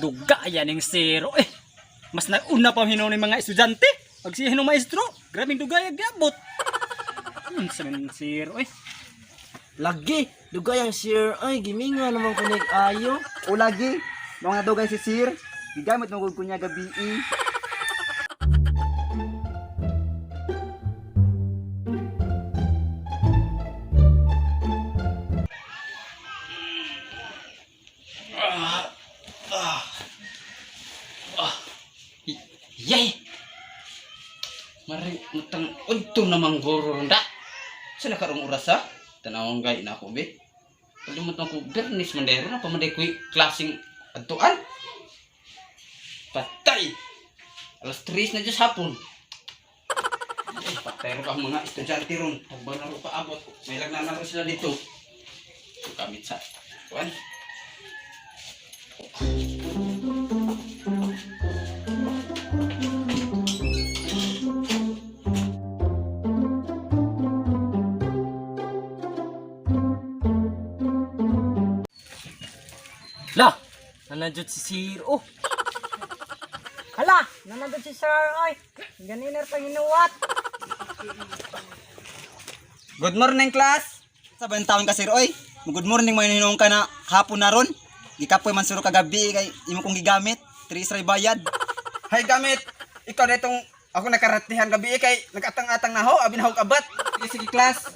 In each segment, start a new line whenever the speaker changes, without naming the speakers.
Dugaya ning zero eh. Mas nauna pa hinuon ng mga estudyante. Pag siya hinong maestro, grabing dugaya gabot. Sa man zero eh.
Lagi, dugay ang sir. Ay, giminga naman ko nig ayo.
O lagi, mga dugay si sir. Gigamit mo ko niya gabi.
Yay! Mari matang unto namang guro ronda. Sa nakarong oras ha? Tanawang gay na ako be. Kalimut na ko bernis mandero na pamanday ko'y klaseng adtuan. Patay! Alas 3 na diyos hapon. Ay, patay ro ang mga estudyante ron. Tagba na ro paabot. May lagnana ro sila dito. Gamit sa kuan.
La, nanandiyan si zero.
Hala, nanandun si sir oy. Ganina pa ginuwat.
Good morning, class. Sa ba taon ka sir oy? Good morning man hinuon ka na hapon na ron. Gikapoy man suro kagabi kay imo kong gigamit. Tres ray bayad.
Hay gamit, ikaw na itong ako nakaratihan gabi eh, kay nagatang-atang na ho, abi na ho kabat. Sige, sige class.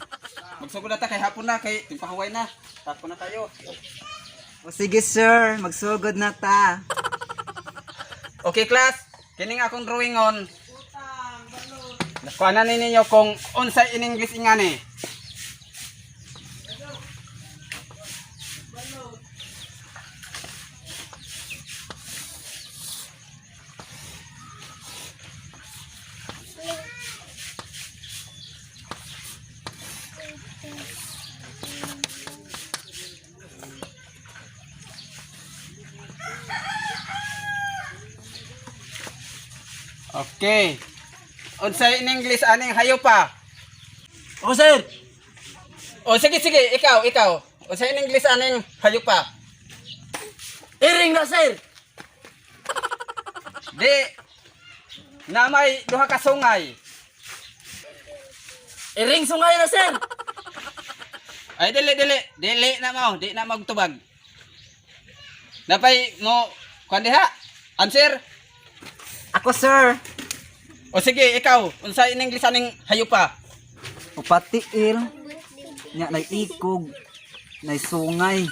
Magsugod na ta kay hapon na kay timpahuway na. Tapo na tayo.
O sige sir, magsugod na ta.
Okay class, kining akong drawing on. Kuha na ninyo kung unsay in English ingani. Okay. Unsay in English aning hayo pa?
O sir,
O sige sige, ikaw, ikaw. Unsay in English aning hayo pa?
iring na sir.
Di na may duha ka sungay.
Iring sungay na sir.
Ay dili dili, dili na mao, di na magtubag. Napay mo kuan diha? Answer.
Ako sir.
O sige, ikaw, unsa in English aning hayo pa?
Upatiil. Nya nay ikog. Nay sungay.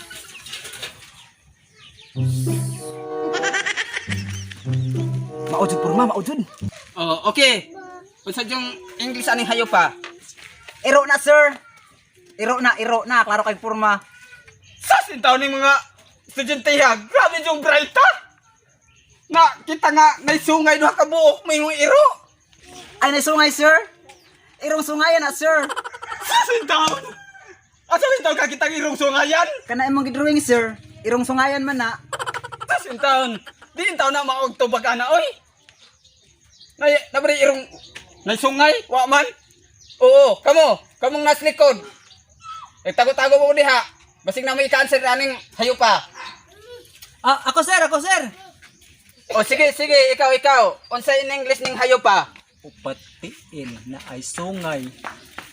Maujud purma, maujud.
Oh, okay. Unsa yung English aning hayo pa?
Iro na sir. Iro na, iro na. Klaro kay purma.
Sas intaw ning mga estudyante ha. Grabe yung bright ha. Na kita nga nay sungay duha ka buok may iro.
Ay, nay sungay sir. Irong sungay na sir.
Sas intaw. Asa intaw ka kitang irong sungayan?
Kana imong gidrawing sir. Irong sungayan man na.
Sas intaw. Di intaw na maog tubag ana oy. Nay nabri irong nay sungay wa man. Oo, kamo, kamong nas likod. Nagtago-tago mo diha. Basig na may cancer aning hayo pa.
Ah, ako sir, ako sir.
O sige, sige, ikaw, ikaw. Unsa in English ning hayo pa?
Upatiin na ay sungay.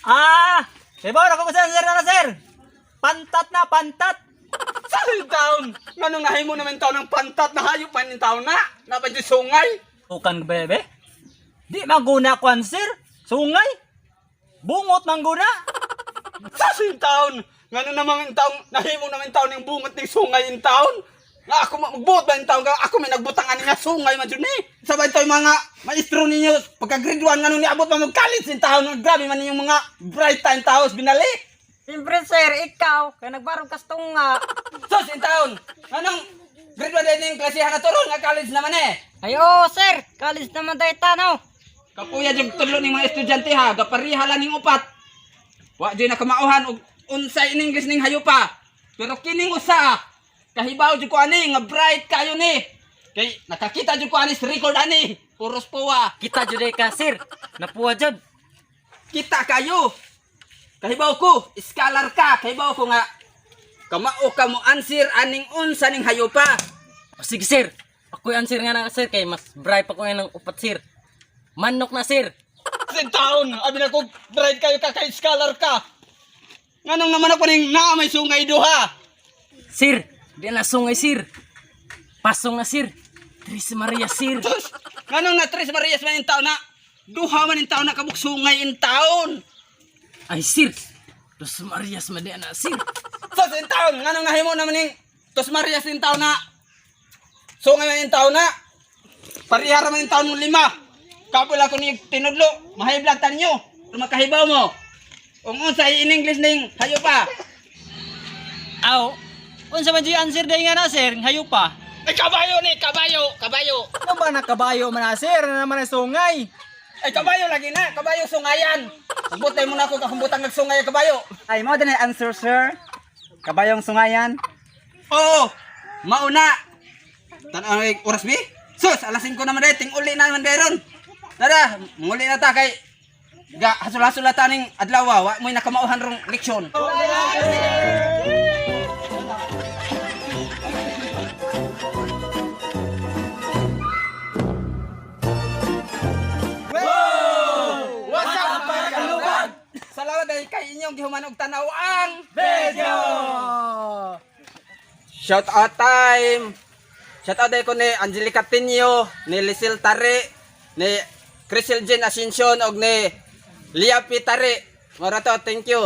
Ah! Ibon, ako sir, sir, na sir. Pantat na, pantat.
Sa taon? Ngano nga himo naman taon ng pantat na hayop man in taon na? Napa yung sungay?
Ukan bebe. Di maguna kwan sir. Sungay. Bungot mangguna.
Sa taon? Ngano naman in taon nahimo naman taon ng bungot ning sungay in taon? Nga ako magbuot ba in taon ka? Ako may nagbutang ani nga sungay man jud ni. Sabay tayo mga maestro ninyo pagka grade 1 ngano niabot pa mag college in taon. Grabe man ninyong mga bright time taos binalik.
Siyempre sir, ikaw kay nagbarog kas tunga.
Sus in taon. Nganong grade 1 din yung klase nga turon nga college naman eh.
Ay oo sir, college naman tayo tanaw.
Kapuya jud tulo ning mga estudyante ha, gapariha lang ning upat. Wa jud nakamauhan og unsay in English ning hayo pa. Pero kining usa, kahibaw jud ko ani nga bright kayo ni. Kay nakakita jud ko ani sa record ani, puros puwa.
Kita jud ka sir. Napuwa jud.
Kita kayo. Kahibaw ko, scholar ka, kahibaw ko nga kamao ka mo answer aning unsa ning hayo pa.
O sige sir.
Ako'y answer nga na sir kay mas bright pa ko ng upat sir. Manok na sir.
Sa taon, abi na ko bright kayo ka kay scholar ka. Nganong naman ako ning naa may sungay duha.
Sir, di na sungay sir. Pasong na sir. Tres Maria sir.
Sus, nganong na Tres Marias man in taon na? Duha man in taon na kabuk sungay in taon.
Ay sir. Dos Marias man di na sir.
Sus, in taon, nganong nahimo naman ning Dos Marias in taon na? Sungay man in taon na. Parihara man in taon mong lima. Kapol ako ni tinudlo, mahiblag tanyo. Makahibaw mo. Ung unsa in English ning hayo pa.
Aw, unsa man jud answer day nga na sir, hayo pa.
Ay kabayo ni, kabayo, kabayo.
Ano ba na kabayo man na sir? Ano naman ang sungay?
Ay kabayo lagi na, kabayo sungayan. Butay mo na ako kakumbutan nagsungay ang kabayo.
Ay, mo din answer sir. Kabayong sungayan.
Oo, mauna. Tan-aw ay oras bi? Sus, alas 5 naman dahil, ting-uli na naman dahil ron. Tara, muli na ta kay ga hasul-hasul na ta ning adlaw, wa mo'y nakamauhan rong leksyon. What's up, mga kalubag? Salamat dahil kay inyong gihuman og tanaw ang video. Shout out time. Shout out dahil ko ni Angelica Tinio, ni Lisil Tare, ni Crisel Jean Ascension og ni Lia P. Tare. Mora to, thank you.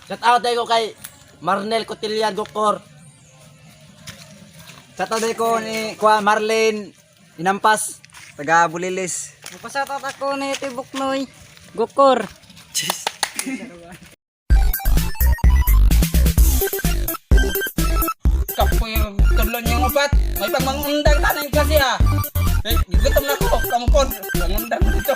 Shout out ko kay Marnel Cotillan Gokor.
Shout out ko ni Kuya Marlene Inampas, taga Bulilis.
Magpasoutout ako ni Tibuknoy. Gokor.
Kapoy tudlo niyong upat. May pagmangundang tanang klase ha. Eh, gutom na ko. Kamu po. Mangundang dito.